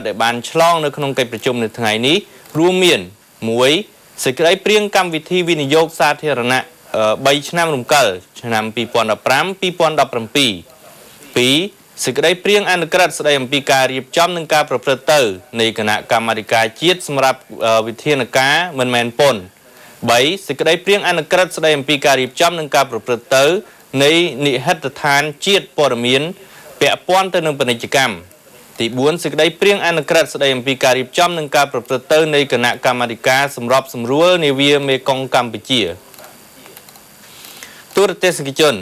ដែលបានឆ្លងនៅក្នុងកិច្ចប្រជុំនៅថ្ងៃនេះរួមមាន1សេចក្តីព្រាងកម្មវិធីវិនិយោគសាធារណៈ3ឆ្នាំរំកិលឆ្នាំ2015 2017 2សេចក្តីព្រាងអនុក្រឹត្យស្តីអំពីការរៀបចំនិងការប្រព្រឹត្តទៅនៃគណៈកម្មាធិការជាតិសម្រាប់វិធានការមិនមែនពន្ធ3សេចក្តីព្រាងអនុក្រឹត្យស្តីអំពីការរៀបចំនិងការប្រព្រឹត្តទៅនៃនិហិដ្ឋានជាតិព័ត៌មានពាក់ព័ន្ធទៅនឹងពាណិជ្ជកម្មទី4សេចក្តីព្រាងអនុក្រឹត្យស្តីអំពីការរៀបចំនិងការប្រព្រឹត្តទៅនៃគណៈកម្មាធិការសម្របសម្រួលនាវាមេគង្គកម្ពុជាទូរទស្សនិកជន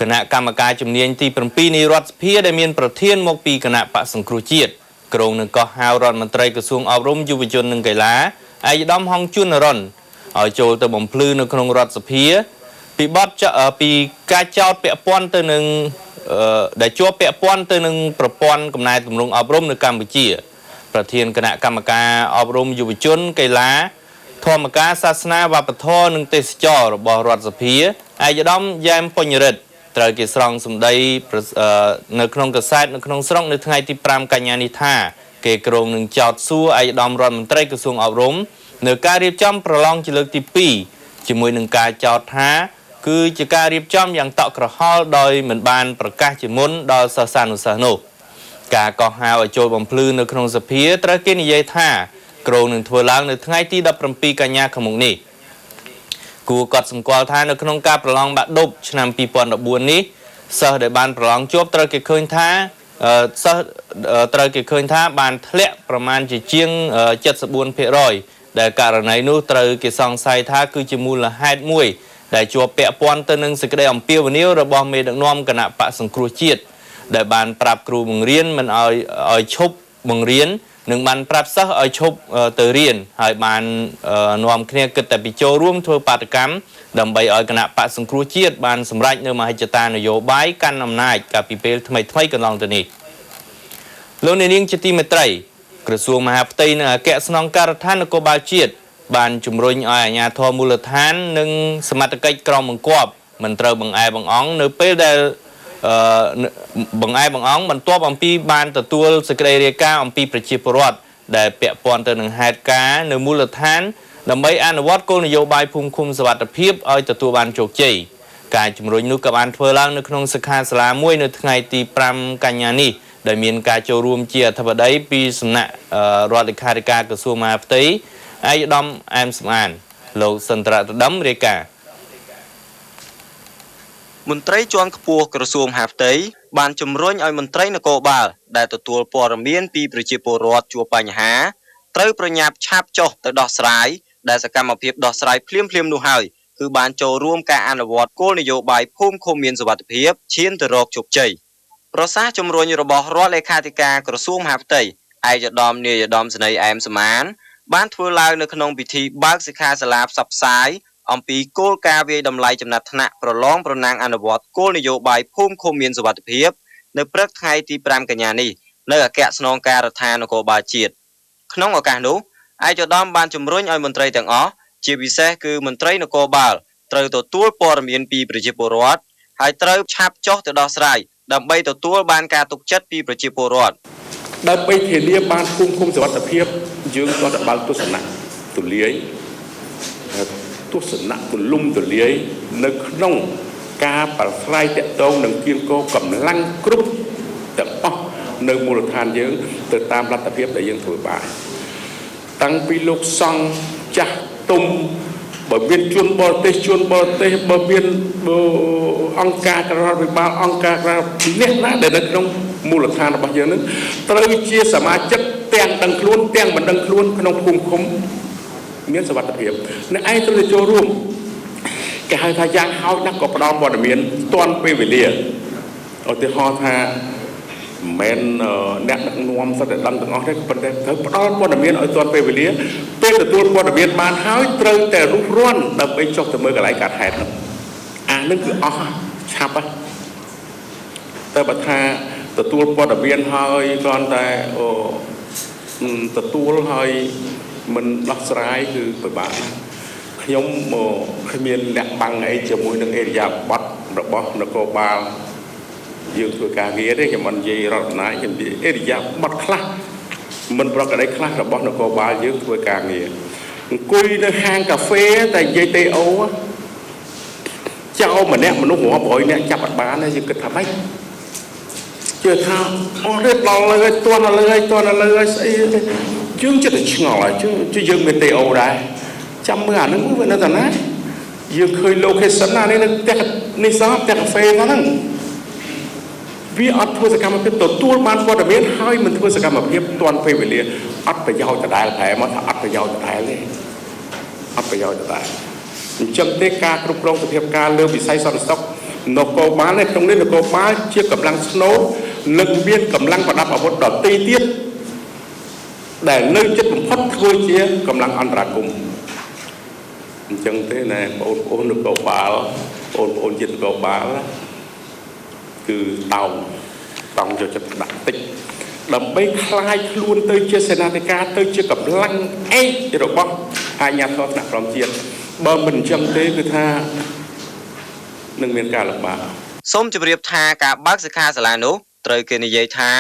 គណៈកម្មការជំនាញទី7នៃរដ្ឋសភាដែលមានប្រធានមកពីគណៈបក្សសង្គ្រោះជាតិក្រុងនឹងកោះហៅរដ្ឋមន្ត្រីក្រសួងអប់រំយុវជននិងកីឡាឯកឧត្តមហង្សជួននរនឲ្យចូលទៅបំភ្លឺនៅក្នុងរដ្ឋសភាពីបទពីការចោទពាក់ព័ន្ធទៅនឹងដែលជាប់ពាក់ព័ន្ធទៅនឹងប្រព័ន្ធកំណែទម្រង់អប់រំនៅកម្ពុជាប្រធានគណៈកម្មការអប់រំយុវជនកីឡាធម្មការសាសនាវប្បធម៌និងទេសចររបស់រដ្ឋសភាឯកឧត្តមយ៉ែមបុញ្ញរិទ្ធត្រូវគេស្រង់សម្ដីនៅក្នុងកាសែតនៅក្នុងស្រុកនៅថ្ងៃទី5កញ្ញានេះថាគេគ្រោងនឹងចោទសួរឯកឧត្តមរដ្ឋមន្ត្រីក្រសួងអប់រំនៅការរៀបចំប្រឡងជាលើកទី2ជាមួយនឹងការចោទថាគឺជាការរៀបចំយ៉ាងតក់ក្រហល់ដោយមិនបានប្រកាសជាមុនដល់សិស្សានុសិស្សនោះការកោះហៅឲ្យចូលបំភ្លឺនៅក្នុងសភាត្រូវគេនិយាយថាគ្រោងនឹងធ្វើឡើងនៅថ្ងៃទី17កញ្ញាខាងមុខនេះគួរកត់សម្គាល់ថានៅក្នុងការប្រឡងបាក់ឌុបឆ្នាំ2014នេះសិស្សដែលបានប្រឡងជាប់ត្រូវគេឃើញថាសិស្សត្រូវគេឃើញថាបានធ្លាក់ប្រមាណជាជាង 74% ដែលករណីនោះត្រូវគេសង្ស័យថាគឺជាមូលហេតុមួយដែលជាប់ពាក់ព័ន្ធទៅនឹងសេចក្តីអំពាវនាវរបស់មេដឹកនាំគណៈបក្សសង្គ្រោះជាតិដែលបានប្រាប់គ្រូបង្រៀនមិនឲ្យឈប់បង្រៀននិងបានប្រាប់សិស្សឲ្យឈប់ទៅរៀនហើយបាននាំគ្នាគិតតែពីចូលរួមធ្វើបាតុកម្មដើម្បីឲ្យគណៈបក្សសង្គ្រោះជាតិបានសម្រេចនៅមហិច្ឆតានយោបាយកាន់អំណាចកាលពីពេលថ្មីៗកន្លងទៅនេះលោកអ្នកនាងជាទីមេត្រីក្រសួងមហាផ្ទៃនិងអគ្គស្នងការដ្ឋាននគរបាលជាតិបានជំរុញឲ្យអាជ្ញាធរមូលដ្ឋាននិងសមត្ថកិច្ចក្រោមបង្គាប់មិនត្រូវបង្អែបង្អង់នៅពេលដែលបង្អែបង្អង់បន្ទាប់អំពីបានទទួលសេចក្តីរាយការណ៍អំពីប្រជាពលរដ្ឋដែលពាក់ព័ន្ធទៅនឹងហេតុការណ៍នៅមូលដ្ឋានដើម្បីអនុវត្តគោលនយោបាយភូមិឃុំសុវត្ថិភាពឲ្យទទួលបានជោគជ័យការជំរុញនោះក៏បានធ្វើឡើងនៅក្នុងសិក្ខាសាលាមួយនៅថ្ងៃទី5កញ្ញានេះដែលមានការចូលរួមជាអធិបតីពីសំណាក់រដ្ឋលេខាធិការក្រសួងមហាផ្ទៃឯកឧត្តមអែមសំអានលោកសន្ត្រតដឹមរាយការណ៍មន្ត្រីជាន់ខ្ពស់ក្រសួងមហាផ្ទៃបានជំរុញឲ្យមន្ត្រីនគរបាលដែលទទួលព័ត៌មានពីប្រជាពលរដ្ឋជួបបញ្ហាត្រូវប្រញាប់ឆាប់ចុះទៅដោះស្រាយដែលសកម្មភាពដោះស្រាយភ្លាមៗនោះហើយគឺបានចូលរួមការអនុវត្តគោលនយោបាយភូមិឃុំមានសុវត្ថិភាពឈានទៅរកជោគជ័យប្រសាសន៍ជំរុញរបស់រដ្ឋលេខាធិការក្រសួងមហាផ្ទៃឯកឧត្តមនាយឧត្តមសេនីយ៍អែមសមានបានធ្វើឡើងនៅក្នុងពិធីបើកសិក្ខាសាលាផ្សព្វផ្សាយអំពីគោលការណ៍វាយតម្លៃចំណាត់ថ្នាក់ប្រឡងប្រណាំងអនុវត្តគោលនយោបាយភូមិឃុំមានសុវត្ថិភាពនៅព្រឹកថ្ងៃទី5កញ្ញានេះនៅអគ្គស្នងការដ្ឋាននគរបាលជាតិក្នុងឱកាសនោះឯកឧត្តមបានជំរុញឲ្យមន្ត្រីទាំងអស់ជាពិសេសគឺមន្ត្រីនគរបាលត្រូវទទួលព័ត៌មានពីប្រជាពលរដ្ឋហើយត្រូវឆាប់ចុះទៅដោះស្រាយដើម្បីទទួលបានការទុកចិត្តពីប្រជាពលរដ្ឋដើម្បីធានាបានភូមិឃុំសុវត្ថិភាពយើងក៏ត្រូវបើកទស្សនៈទូលាយទស្សនៈទូលំទូលាយនៅក្នុងការប្រស្រ័យតាក់ទងនឹងគៀងគរកម្លាំងគ្រប់ទាំងអស់នៅមូលដ្ឋានយើងទៅតាមលទ្ធភាពដែលយើងធ្វើបានតាំងពីលោកសង្ឃចាស់ទុំបើមានជនបរទេសបើមានអង្គការក្រៅរដ្ឋាភិបាលអង្គការក្រៅអ្នកណាដែលនៅក្នុងមូលដ្ឋានរបស់យើងនឹងត្រូវជាសមាជិកទាំងដឹងខ្លួនទាំងមិនដឹងខ្លួនក្នុងភូមិឃុំមានសុវត្ថិភាពអ្នកឯងត្រូវចូលរួមគេហៅថាយ៉ាងហោចណាស់ក៏ផ្ដល់ព័ត៌មានទាន់ពេលវេលាឧទាហរណ៍ថាមិនមែនអ្នកដឹកនាំសុទ្ធតែដឹងទាំងអស់ទេប៉ុន្តែត្រូវផ្ដល់ព័ត៌មានឲ្យទាន់ពេលវេលាពេលទទួលព័ត៌មានបានហើយត្រូវតែរុះរាន់ដើម្បីចុះទៅមើលកន្លែងកើតហេតុនោះអានឹងគឺអស់ឆាប់ហ៎តែបើថាទទួលព័ត៌មានហើយគ្រាន់តែទទួលហើយមិនដោះស្រាយគឺពិបាកណាស់ខ្ញុំគ្មានលាក់បាំងអីជាមួយនឹងអេរិយាបថរបស់នគរបាលយើងធ្វើការងារទេខ្ញុំមិននិយាយរដ្ឋអំណាចខ្ញុំនិយាយអេរិយាបថខ្លះ មិនប្រក្រតីខ្លះរបស់នគរបាលយើងធ្វើការងារអង្គុយនៅហាងកាហ្វេតែនិយាយទេអូចោលម្នាក់មនុស្សរាប់រយនាក់ចាប់អត់បានទេយើងគិតថាម៉េចជឿថាអស់រៀបដល់លើហើយទាន់លើហើយទាន់លើហើយស្អីយើងចិត្តតែឆ្ងល់ហើយជឿយើងមានទេអូដែរចាំមើលអានឹងវានៅតាណាយើងឃើញ location ណានេះនៅផ្ទះនេះសោះផ្ទះកាហ្វេហ្នឹងវាអត់ធ្វើសកម្មភាពទទួលបានព័ត៌មានហើយមិនធ្វើសកម្មភាពទាន់ពេលវេលាអត់ប្រយោជន៍ដដែលប្រែមកថាអត់ប្រយោជន៍ដដែលទេអត់ប្រយោជន៍ដដែលអញ្ចឹងទេការគ្រប់គ្រងសភាពការលើវិស័យសន្តិសុខនគរបាលនៅក្នុងនេះនគរបាលជាកម្លាំងស្នូលនិងមានកម្លាំងប្រដាប់អាវុធដទៃទៀតដែលនៅចិត្តបំផុតធ្វើជាកម្លាំងអន្តរាគមន៍អញ្ចឹងទេណែបងប្អូននគរបាលបងប្អូនជាតិនគរបាលគឺតោងតង់យកចិត្តដាក់តិចដើម្បីคลายខ្លួនទៅជាសេនាធិការទៅជាកម្លាំងឯករបស់អាជ្ញាធរថ្នាក់ក្រោមជាតិបើមិនអញ្ចឹងទេគឺថានឹងមានការលំបាកសូមជម្រាបថាការបើកសិក្ខាសាលានោះត្រូវគេនិយាយថា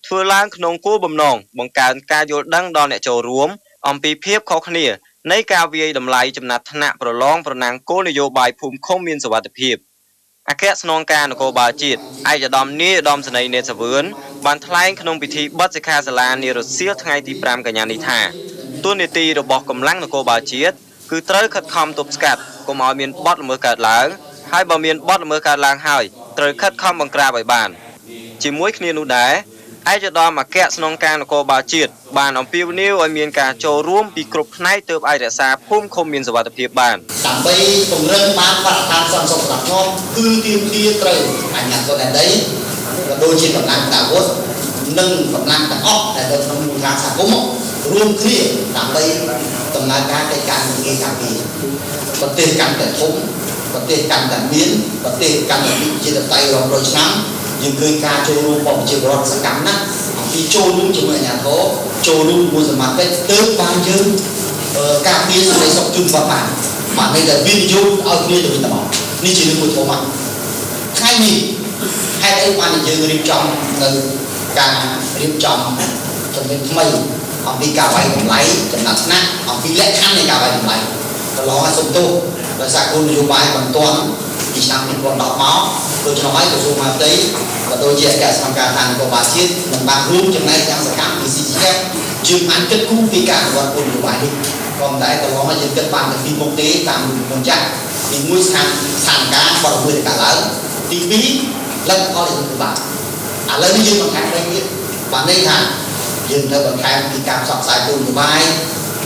ធ្វើឡើងក្នុងគោលបំណងបង្កើនការយល់ដឹងដល់អ្នកចូលរួមអំពីភាពខុសគ្នានៃការវាយតម្លៃចំណាត់ថ្នាក់ប្រឡងប្រណាំងគោលនយោបាយភូមិឃុំមានសុវត្ថិភាពអគ្គស្នងការនគរបាលជាតិឯកឧត្តមនាយឧត្តមសេនីយ៍នេតសាវឿនបានថ្លែងក្នុងពិធីបិទសិក្ខាសាលានារសៀលថ្ងៃទី5កញ្ញានេះថាតួនាទីរបស់កម្លាំងនគរបាលជាតិគឺត្រូវខិតខំទប់ស្កាត់កុំឲ្យមានបទល្មើសកើតឡើងហើយបើមានបទល្មើសកើតឡើងហើយត្រូវខិតខំបង្ក្រាបឲ្យបានជាមួយគ្នានោះដែរឯកឧត្តមអគ្គស្នងការនគរបាលជាតិបានអំពាវនាវឲ្យមានការចូលរួមពីគ្រប់ផ្នែកទើបអាចរក្សាភូមិឃុំមានសុវត្ថិភាពបានដើម្បីពង្រឹងបានបរិស្ថានសន្តិសុខសម្រាប់គឺទាមទារត្រូវអាជ្ញាធរដែនដីក៏ដូចជាកម្លាំងអាវុធនិងកម្លាំងទាំងអស់ដែលនៅក្នុងមូលដ្ឋានសហគមន៍រួមគ្នាដើម្បីដំណើរការកិច្ចការងារការពារប្រទេសកាន់តែធំប្រទេសកាន់តែមានប្រទេសកាន់តែមានប្រជាធិបតេយ្យរាប់រយឆ្នាំយើងឃើញការចូលរួមរបស់ប្រជាពលរដ្ឋសកម្មណាស់អំពីចូលរួមជាមួយអាជ្ញាធរចូលរួមជាមួយសមាជិកទើបបានយើងការពារសន្តិសុខជូនគាត់បានបាទនេះដែលវិនិយោគឲ្យគ្នាទៅវិញទៅមកនេះជារឿងមួយធំណាស់ថ្ងៃនេះហេតុអីបានយើងរៀបចំនៅការរៀបចំចំណុចថ្មីអំពីការវាយតម្លៃចំណាត់ថ្នាក់អំពីលក្ខខណ្ឌនៃការវាយតម្លៃកន្លងឲ្យសុំទោសដោយសារគោលនយោបាយបន្ទាន់ពីឆ្នាំ2010មកដូច្នោះហើយក្រសួងមហាផ្ទៃក៏ដូចជាអគ្គស្នងការនគរបាលជាតិនឹងបានរួមចំណែកយ៉ាងសកម្មពី CCF យើងបានគិតគូរពីការអនុវត្តគោលនយោបាយនេះក៏មិនដែរកន្លងមកយើងគិតបានតែពីមុខទេតាមរូបមន្តចាស់ទី1ស្ថានភាពបរិបទកើតឡើងទី2លទ្ធផលដែលយើងធ្វើបានឥឡូវនេះយើងបន្ថែមវិញទៀតបានន័យថាយើងត្រូវបន្ថែមពីការផ្សព្វផ្សាយគោលនយោបាយ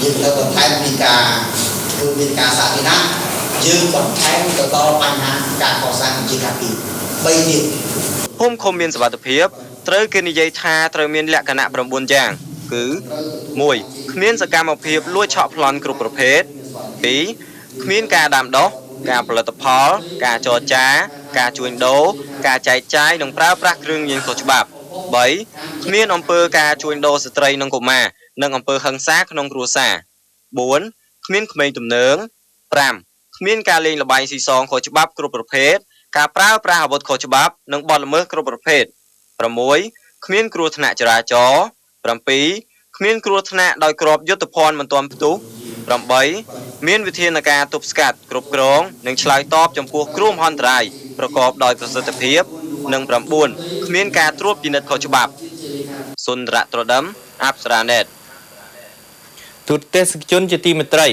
យើងត្រូវបន្ថែមពីការធ្វើមានការសាធារណៈយើងបន្ថែមទៅដល់បញ្ហាការកសាងជាការពី3ទៀតភូមិឃុំមានសុវត្ថិភាពត្រូវគេនិយាយថាត្រូវមានលក្ខណៈ9យ៉ាងគឺ1គ្មានសកម្មភាពលួចឆក់ប្លន់គ្រប់ប្រភេទ2គ្មានការដាំដុះការផលិតផលការចរចាការជួញដូរការចែកចាយនិងប្រើប្រាស់គ្រឿងញៀនខុសច្បាប់3គ្មានអំពើការជួញដូរស្ត្រីនិងកុមារនិងអំពើហិង្សាក្នុងគ្រួសារ4គ្មានក្មេងទំនើង5គ្មានការលេងល្បែងស៊ីសងខុសច្បាប់គ្រប់ប្រភេទការប្រើប្រាស់អាវុធខុសច្បាប់និងបទល្មើសគ្រប់ប្រភេទ6គ្មានគ្រោះថ្នាក់ចរាចរណ៍7គ្មានគ្រោះថ្នាក់ដោយគ្រាប់យុទ្ធភ័ណ្ឌមិនទាន់ផ្ទុះ8មានវិធានការទប់ស្កាត់គ្រប់គ្រងនិងឆ្លើយតបចំពោះគ្រោះមហន្តរាយប្រកបដោយប្រសិទ្ធភាពនិង9គ្មានការត្រួតពិនិត្យខុសច្បាប់សុនរៈត្រដឹមអប្សរាណេតទូតទេសកជនជាទីមេត្រី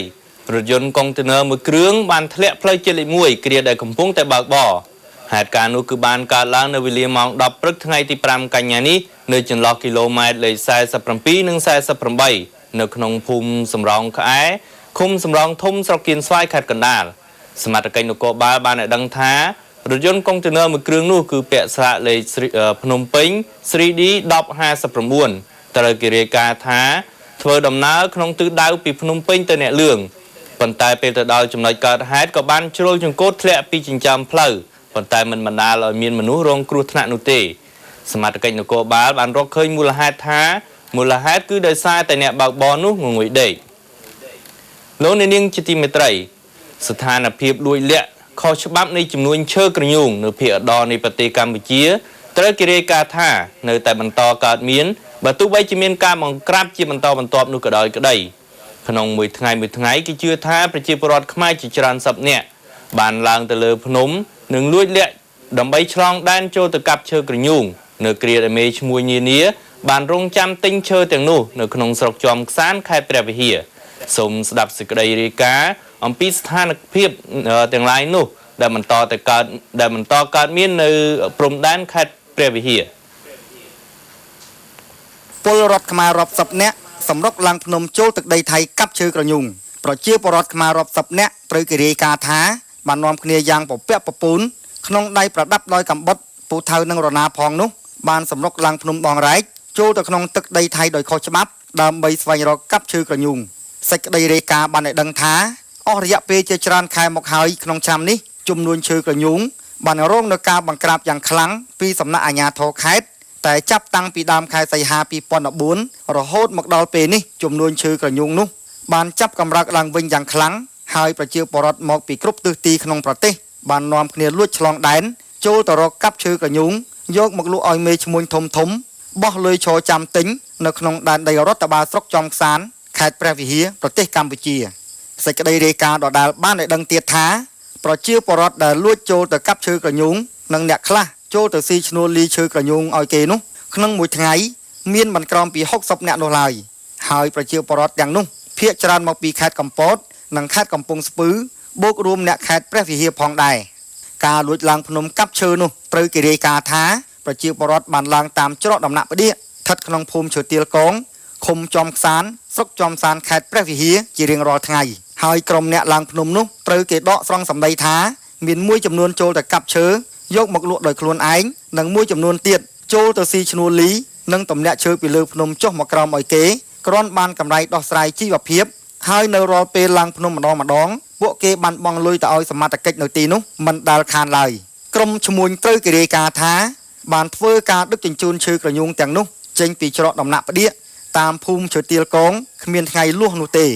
រថយន្តកុងតឺន័រមួយគ្រឿងបានធ្លាក់ផ្លូវជាតិលេខ1គ្រាដែលកំពុងតែបើកបរហេតុការណ៍នោះគឺបានកើតឡើងនៅវេលាម៉ោង10ព្រឹកថ្ងៃទី5កញ្ញានេះនៅចន្លោះគីឡូម៉ែត្រលេខ47និង48នៅក្នុងភូមិសំរោងក្អែឃុំសំរោងធំស្រុកគៀនស្វាយខេត្តកណ្ដាលសមត្ថកិច្ចនគរបាលបានឲ្យដឹងថារថយន្តកុងតឺន័រមួយគ្រឿងនោះគឺពាក់ស្លាកលេខភ្នំពេញ 3D 1059ត្រូវគេរាយការណ៍ថាធ្វើដំណើរក្នុងទិសដៅពីភ្នំពេញទៅអ្នកលឿងប៉ុន្តែពេលទៅដល់ចំណុចកើតហេតុក៏បានជ្រុលចង្កូតធ្លាក់ពីចិញ្ចើមផ្លូវប៉ុន្តែមិនបណ្ដាលឲ្យមានមនុស្សរងគ្រោះថ្នាក់នោះទេសមត្ថកិច្ចនគរបាលបានរកឃើញមូលហេតុថាមូលហេតុគឺដោយសារតែអ្នកបើកបរនោះងងុយដេកលោកអ្នកនាងជាទីមេត្រីស្ថានភាពលួចលាក់ខុសច្បាប់នៃចំនួនឈើក្រញូងនៅភាគឧត្តរនៃប្រទេសកម្ពុជាត្រូវគេរាយការណ៍ថានៅតែបន្តកើតមាន បើទោះបីជាមានការបង្ក្រាបជាបន្តបន្ទាប់នោះក៏ដោយក្តីក្នុងមួយថ្ងៃមួយថ្ងៃគេជឿថាប្រជាពលរដ្ឋខ្មែរជាច្រើនសិបនាក់បានឡើងទៅលើភ្នំនិងលួចលាក់ដើម្បីឆ្លងដែនចូលទៅកាប់ឈើក្រញូងនៅគ្រាដែលមេឈ្មួញនានាបានរងចាំទិញឈើទាំងនោះនៅក្នុងស្រុកជាំក្សាន្តខេត្តព្រះវិហារសូមស្ដាប់សេចក្តីរាយការណ៍អំពីស្ថានភាពទាំងឡាយនោះដែលបន្តទៅកើតដែលបន្តកើតមាននៅព្រំដែនខេត្តព្រះវិហារពលរដ្ឋខ្មែររាប់សិបនាក់សម្រុកឡើងភ្នំចូលទឹកដីថៃកាប់ឈើក្រញូងប្រជាពលរដ្ឋខ្មែររាប់សិបនាក់ត្រូវគេរាយការណ៍ថាបាននាំគ្នាយ៉ាងពពាក់ពពូនក្នុងដៃប្រដាប់ដោយកាំបិតពូថៅនិងរណាផងនោះបានសម្រុកឡើងភ្នំដងរែកចូលទៅក្នុងទឹកដីថៃដោយខុសច្បាប់ដើម្បីស្វែងរកកាប់ឈើក្រញូងសេចក្តីរាយការណ៍បានឲ្យដឹងថាអស់រយៈពេលជាច្រើនខែមកហើយក្នុងឆ្នាំនេះចំនួនឈើក្រញូងបានរងនឹងការបង្ក្រាបយ៉ាងខ្លាំងពីសំណាក់អាជ្ញាធរខេត្តតែចាប់តាំងពីដើមខែសីហា2014រហូតមកដល់ពេលនេះចំនួនឈើក្រញូងនោះបានចាប់កម្រើកឡើងវិញយ៉ាងខ្លាំងហើយប្រជាពលរដ្ឋមកពីគ្រប់ទិសទីក្នុងប្រទេសបាននាំគ្នាលួចឆ្លងដែនចូលទៅរកកាប់ឈើក្រញូងយកមកលក់ឲ្យមេឈ្មួញធំធំបោះលុយឈរចាំទិញនៅក្នុងដែនដីរដ្ឋបាលស្រុកចំខ្សានខេត្តព្រះវិហារប្រទេសកម្ពុជាសេចក្តីរាយការណ៍ដដែលបានឲ្យដឹងទៀតថាប្រជាពលរដ្ឋដែលលួចចូលទៅកាប់ឈើក្រញូងនិងអ្នកខ្លះចូលទៅស៊ីឈ្នួលលីឈើក្រញូងឲ្យគេនោះក្នុងមួយថ្ងៃមានមិនក្រោមពី60នាក់នោះឡើយហើយប្រជាពលរដ្ឋទាំងនោះភាគច្រើនមកពីខេត្តកំពតនិងខេត្តកំពង់ស្ពឺបូករួមអ្នកខេត្តព្រះវិហារផងដែរការលួចឡើងភ្នំកាប់ឈើនោះត្រូវគេរាយការណ៍ថាប្រជាពលរដ្ឋបានឡើងតាមច្រកដំណាក់ផ្ដៀកស្ថិតក្នុងភូមិឈើទាលកងឃុំចំខ្សានស្រុកចំសានខេត្តព្រះវិហារជារៀងរាល់ថ្ងៃហើយក្រុមអ្នកឡើងភ្នំនោះត្រូវគេដកស្រង់សម្ដីថាមានមួយចំនួនចូលទៅកាប់ឈើយកមកលក់ដោយខ្លួនឯងនិងមួយចំនួនទៀតចូលទៅស៊ីឈ្នួលលីនិងទម្លាក់ឈើពីលើភ្នំចុះមកក្រោមឲ្យគេគ្រាន់បានកម្រៃដោះស្រាយជីវភាពហើយនៅរាល់ពេលឡើងភ្នំម្ដងម្ដងពួកគេបានបង់លុយទៅឲ្យសមត្ថកិច្ចនៅទីនោះមិនដែលខានឡើយក្រុមឈ្មួញត្រូវគេរាយការណ៍ថាបានធ្វើការដឹកជញ្ជូនឈើក្រញូងទាំងនោះចេញពីច្រកដំណាក់ផ្ដៀកតាមភូមិឈើទាលកងគ្មានថ្ងៃលួសនោះទេ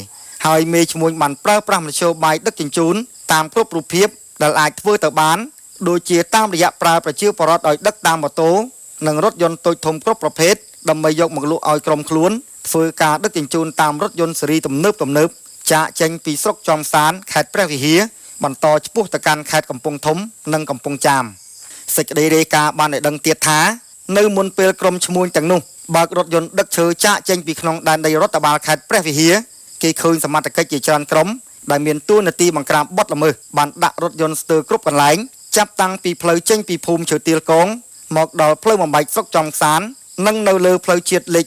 ហើយមេឈ្មួញបានប្រើប្រាស់មធ្យោបាយដឹកជញ្ជូនតាមគ្រប់រូបភាពដែលអាចធ្វើទៅបានដូចជាតាមរយៈប្រើប្រជាពលរដ្ឋឲ្យដឹកតាមម៉ូតូនិងរថយន្តតូចធំគ្រប់ប្រភេទដើម្បីយកមកលក់ឲ្យក្រុមខ្លួនធ្វើការដឹកជញ្ជូនតាមរថយន្តស៊េរីទំនើបចាកចេញពីស្រុកចំសានខេត្តព្រះវិហារបន្តឆ្ពោះទៅកាន់ខេត្តកំពង់ធំនិងកំពង់ចាមសេចក្តីរាយការណ៍បានឲ្យដឹងទៀតថានៅមុនពេលក្រុមឈ្មួញទាំងនោះបើករថយន្តដឹកឈើចាកចេញពីក្នុងដែនដីរដ្ឋបាលខេត្តព្រះវិហារគេឃើញសមត្ថកិច្ចជាច្រើនក្រុមដែលមានតួនាទីបង្ក្រាបបទល្មើសបានដាក់រថយន្តស្ទើរគ្រប់កន្លែងចាប់តាំងពីផ្លូវចេញពីភូមិឈើទាលកងមកដល់ផ្លូវបំបែកស្រុកចំសាននិងនៅលើផ្លូវជាតិលេខ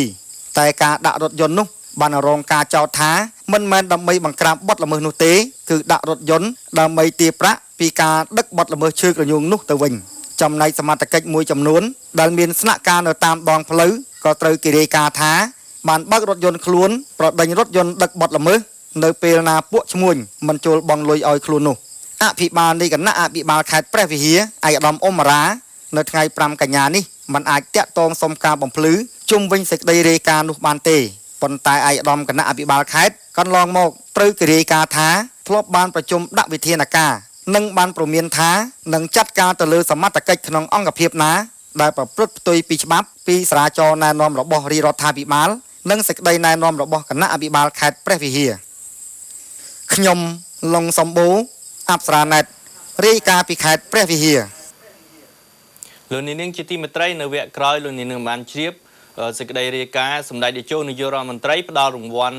62តែការដាក់រថយន្តនោះបានរងការចោទថាមិនមែនដើម្បីបង្ក្រាបបទល្មើសនោះទេគឺដាក់រថយន្តដើម្បីទារប្រាក់ពីការដឹកបទល្មើសឈើក្រញូងនោះទៅវិញចំណែកសមត្ថកិច្ចមួយចំនួនដែលមានស្នាក់ការនៅតាមដងផ្លូវក៏ត្រូវគេរាយការណ៍ថាបានបើករថយន្តខ្លួនប្រដេញរថយន្តដឹកបទល្មើសនៅពេលណាពួកឈ្មួញមិនចូលបង់លុយឲ្យខ្លួននោះអភិបាលនៃគណៈអភិបាលខេត្តព្រះវិហារឯកឧត្តមអ៊ុំរ៉ានៅថ្ងៃ5កញ្ញានេះមិនអាចតាក់ទងសុំការបំភ្លឺជុំវិញសេចក្តីរាយការណ៍នោះបានទេប៉ុន្តែឯកឧត្តមគណៈអភិបាលខេត្តកន្លងមកត្រូវគេរាយការណ៍ថាធ្លាប់បានប្រជុំដាក់វិធានការនិងបានព្រមានថានឹងចាត់ការទៅលើសមត្ថកិច្ចក្នុងអង្គភាពណាដែលប្រព្រឹត្តផ្ទុយពីច្បាប់ពីសារាចរណែនាំរបស់រាជរដ្ឋាភិបាលនិងសេចក្តីណែនាំរបស់គណៈអភិបាលខេត្តព្រះវិហារខ្ញុំឡុងសំបូរអប្សរាណេតរាយការណ៍ពីខេត្តព្រះវិហារលោកនាងជាទីមេត្រីនៅវគ្គក្រោយលោកនាងបានជ្រាបសេចក្តីរាយការណ៍សម្ដេចតេជោនាយករដ្ឋមន្ត្រីផ្ដល់រង្វាន់